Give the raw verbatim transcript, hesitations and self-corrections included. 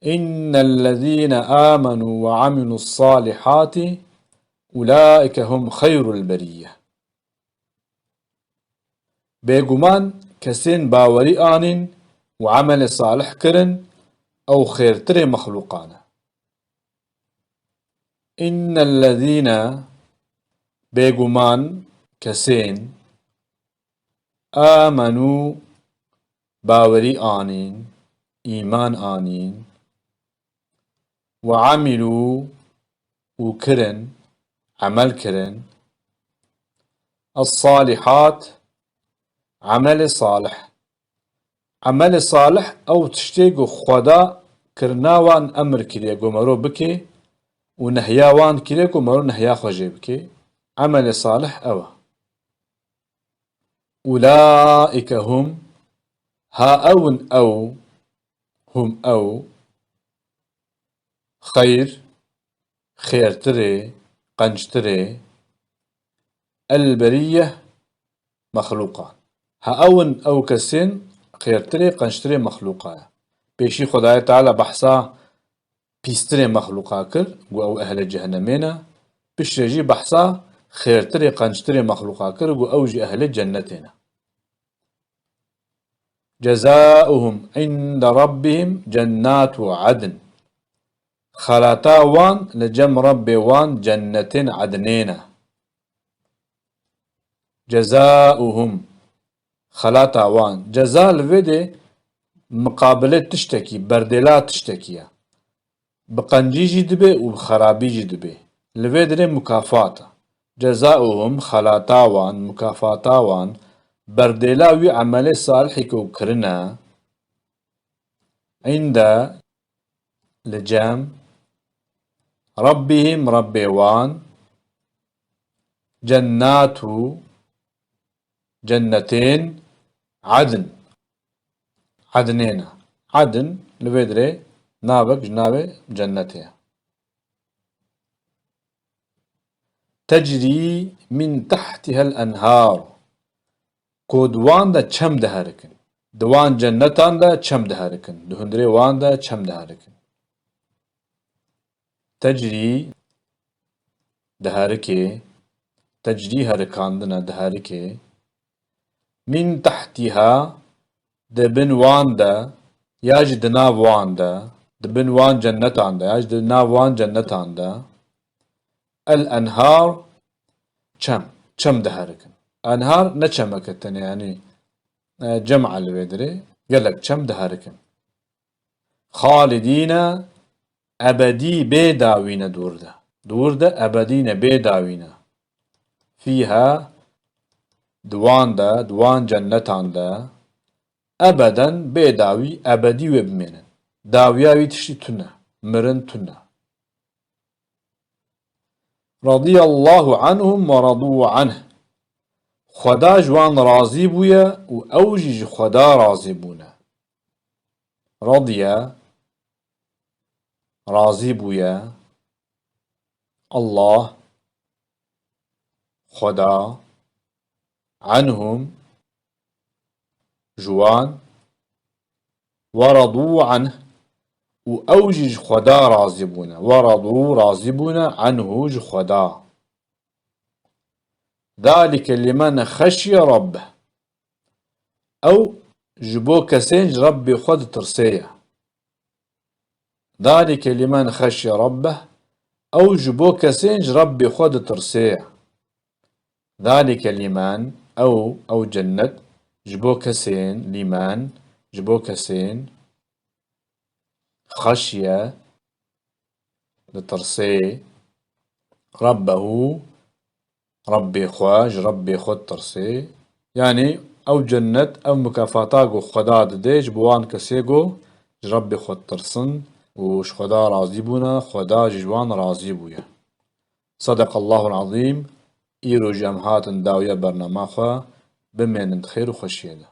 إن الذين آمنوا وعملوا الصالحات أولئك هم خير البرية. Bêguman kesên bawerî anîn û emelê salih kirin, ew xêrtirê mexlûqan e. إن الذين، bêguman kesên, آمنوا، bawerî anîn, îman anîn, وعملوا، û kirin, emel kirin, الصالحات، emelê salih. Emelê salih ew tiştê ku Xweda kirina wan emir kiriye ku mero bike û nehya wan kiriye ku mero nehya xwe jê bike. Emelê salih ew e. أولئك هم، ha ew in ew, hum ew, xeyr, xêrtirê, qenctirê, البرية، mexlûqan. Ha ew in ew kesên xêrtirê, qenctirê mexlûqa ye. Pêşî Xwedayê Teala behsa pîstirê mexlûqa kir, got ew ehlê cehennemê ne. Piştre jî behsa xêrtirê, qenctirê mexlûqa kir, got ew jî ehlê cennetê ne. جزاؤهم عند ربهم جنات عدن. Xelata wan li cem Rebbê wan cennetên Ednê ne. جزاؤهم، xelata wan. Ceza li vê de miqabilê tiştekî, berdêla tiştekî ye. Bi qencî jî dibe û bi xerabî jî dibe. Li vê dirê mukafat e. جزاؤهم، xelata wan, mukafata wan, berdêla wî emelê salihî ku kirine, عند، li cem, ربهم، Rebbê wan, جنات، cennetên, عدن، Ednê ne. Edn li vê dirê navek ji navê cennetê ye. تجري من تحتها الأنهار. Ku di wan de çem diherikin. Di wan cennetan de çem diherikin. Di hundirê wan de çem diherikin. تجري، diherike. تجري، herikandine, diherike. من تحتها، di bin wan de, ya jî di nav wan de, di bin wan cennetan de, ya jî di nav wan cennetan de. الأنهار، çem, çem diherikin. Enhar ne çemek e tenê, yanî, e, cem e li vê dirê, gelek çem diherikin. خالدين، ebedî, bê dawî ne di wir de. Di wir de ebedî ne, bê dawî ne. فيها، di wan de, di wan cennetan de, ebeden, bê dawî, ebedî wê bimênin. Dawiya wî tiştî tune, mirin tune. رضي الله عنهم ورضوا عنه. Xweda ji wan razî bûye û ew jî ji Xweda razî bûne. رضي، razî bûye. Allah، Xweda، عنهم، ji wan، ورضوا عنه، û ew jî ji Xweda razî bûne. ورضوا، razî bûne، عنه، ji Xweda. ذلك لمن خشي ربه. Ew ji bo kesên ji Rebbê xwe ditirsê ye. ذلك لمن خشي ربه، ew ji bo kesên ji Rebbê xwe ditirsê ye. ذلك لمن، ew, ew cennet, ji bo kesên, لمن، ji bo kesên, خشي، ditirsê, ربه، Rebbê xwe, ji Rebbê xwe ditirsê. Yanî ew cennet, ev mukafata ku Xweda dide ji bo wan kesê ku ji Rebbê xwe ditirsin û ji Xweda razî bûne, Xweda jî ji wan razî bûye. صدق الله العظيم. Îro jî em hatin dawiya bernama xwe. Bimênin di xêr û xweşiyê de.